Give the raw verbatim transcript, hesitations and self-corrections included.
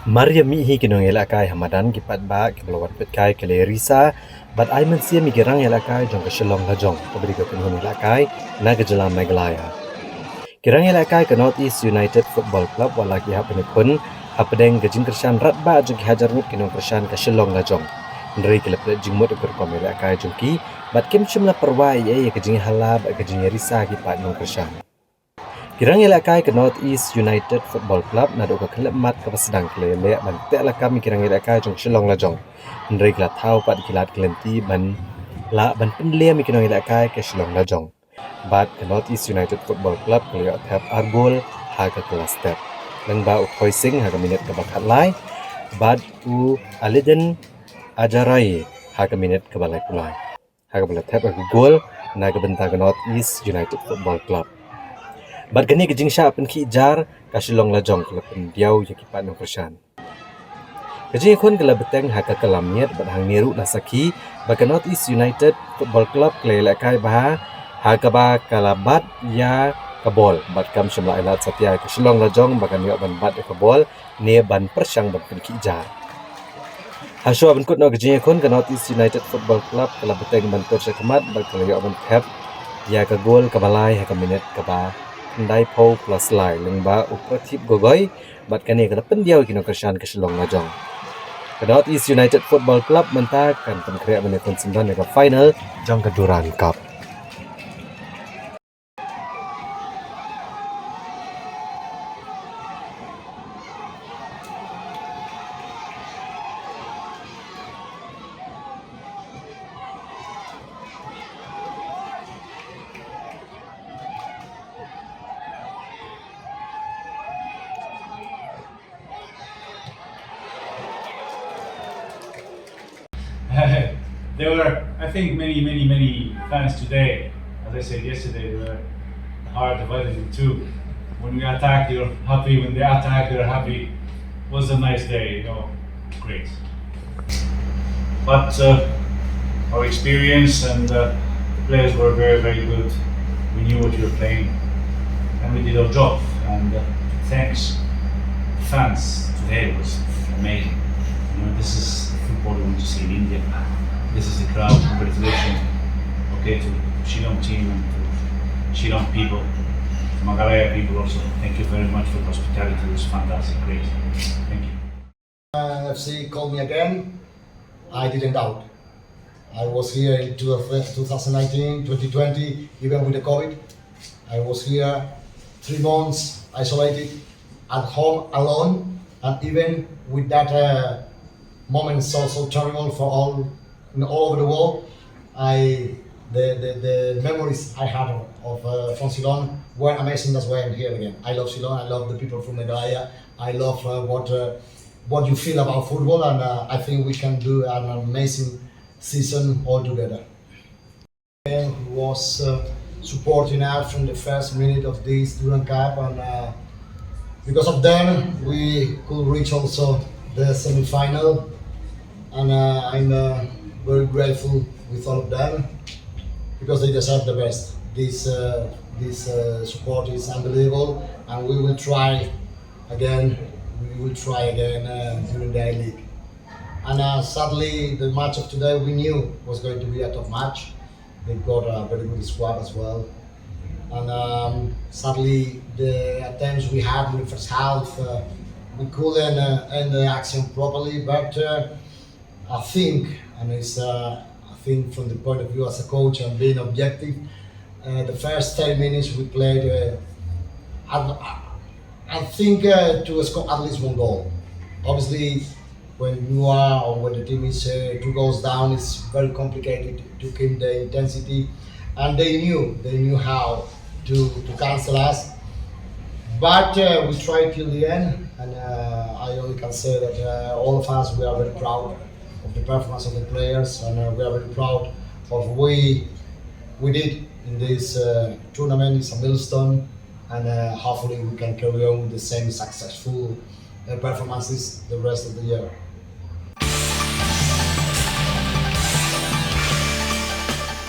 Mar ïa mih hi ki nongïalehkai ha madan, ki paidbah kiba la wan peit kai ki la ïa risa bad ai mynsiem ïa ki rangïalehkai jong ka Shillong Lajong, kaba dei ka kynhun ïalehkai na ka jylla Meghalaya. Ki rangïalehkai ka North East United Football Club wat la ki hap ban ïakhun hapdeng ka jingkyrshan radbah jong ki hajar ngut ki nongkyrshan ka Shillong Lajong. Hynrei ki la pynleit jingmut ïa ka rukom ïalehkai jong ki bad kim shym la pyrwa ei ei ïa ka jingïahala bad ka jingïarisa ki paid nongkyrshan. Ki rangïalehkai ka North East United Football Club naduh ka khyllipmat kaba sdang ki la ïaleh ban teh lakam ïa ki rangïalehkai jong ka Shillong Lajong. Hynrei ki la thaw pat ïa ki lad ki lynti ban lah ban pynlem ïa ki nongïalehkai ka Shillong Lajong. Bad ka North East United Football Club ka la ïoh thep ar gol ha ka kylla step. Lyngba u Thoi Singh ha ka minit kaba khatlai bad u Aliden Ajarai ha ka minit kaba laiphew lai, ha kaba la thep ka gol na ka bynta ka North East United Football Club. Bad kane ka jingshah pynkhih jar ka Shillong Lajong ka la pyndiaw ïa ki paid nongkyrshan. Ka jingïakhun ka la bteng ha ka kylla miet bad hangne ruh la sakhi ba ka North East United Football Club ka la ïalehkai bha, ha kaba ka la bat ïa ka bol bad kam shym la ai lad satia ïa ka Shillong Lajong ba kan ïoh ban bat ïa ka bol ne ban pyrshang ban pynkhih jar. Hashwa ban kut noh ka jingïakhun, ka North East United Football Club ka la bteng ban tur sha khmat bad ka la ïoh ban thep ïa ka gol kaba lai ha ka minit kaba khyndaiphew plus lai lyngba u Prathip Gogoi, bad kane ka la pyndiaw ïa ki nongkyrshan ka Shillong Lajong. Ka North East United Football Club mynta kan pynkhreh ban ïakhun syndon ïa ka final jong ka Durand Cup. There were, I think, many, many, many fans today. As I said yesterday, they were hard divided in two. When we attack, you're happy. When they attack, you're happy. It was a nice day, you know, great. But uh, our experience and uh, the players were very, very good. We knew what we were playing, and we did our job. And uh, thanks, fans today was amazing. You know, this is the football we want to see in India. This is the crowd. Congratulations, okay, to Shillong team and to Shillong people, to Meghalaya people also. Thank you very much for the hospitality. It was fantastic, great. Thank you. Uh, F C called me again. I didn't doubt. I was here in two thousand nineteen, twenty twenty, even with the COVID. I was here three months isolated at home alone, and even with that uh, moment so, so terrible for all, you know, all over the world, I the, the, the memories I had of, of uh, from Shillong were amazing. That's why I'm here again. I love Shillong. I love the people from Meghalaya. I love uh, what uh, what you feel about football, and uh, I think we can do an amazing season all together. Who was uh, supporting us from the first minute of this Durand Cup, and uh, because of them, we could reach also the semi-final. And uh, I'm uh, very grateful with all of them because they deserve the best. This uh, this uh, support is unbelievable, and we will try again. We will try again uh, during the I-League. And uh, sadly, the match of today we knew was going to be a tough match. They've got a very good squad as well. And um, sadly, the attempts we had in the first half, uh, we couldn't uh, end the action properly. But uh, I think, and it's uh, I think from the point of view as a coach and being objective, uh, the first thirty minutes we played, uh, I, I think, uh, to score at least one goal. Obviously, when you are or when the team is uh, two goals down, it's very complicated to keep the intensity. And they knew, they knew how to, to cancel us. But uh, we tried till the end, and uh, I only can say that uh, all of us, we are very proud of the performance of the players, and uh, we are very proud of what we did in this uh, tournament. It's a milestone, and uh, hopefully we can carry on with the same successful uh, performances the rest of the year.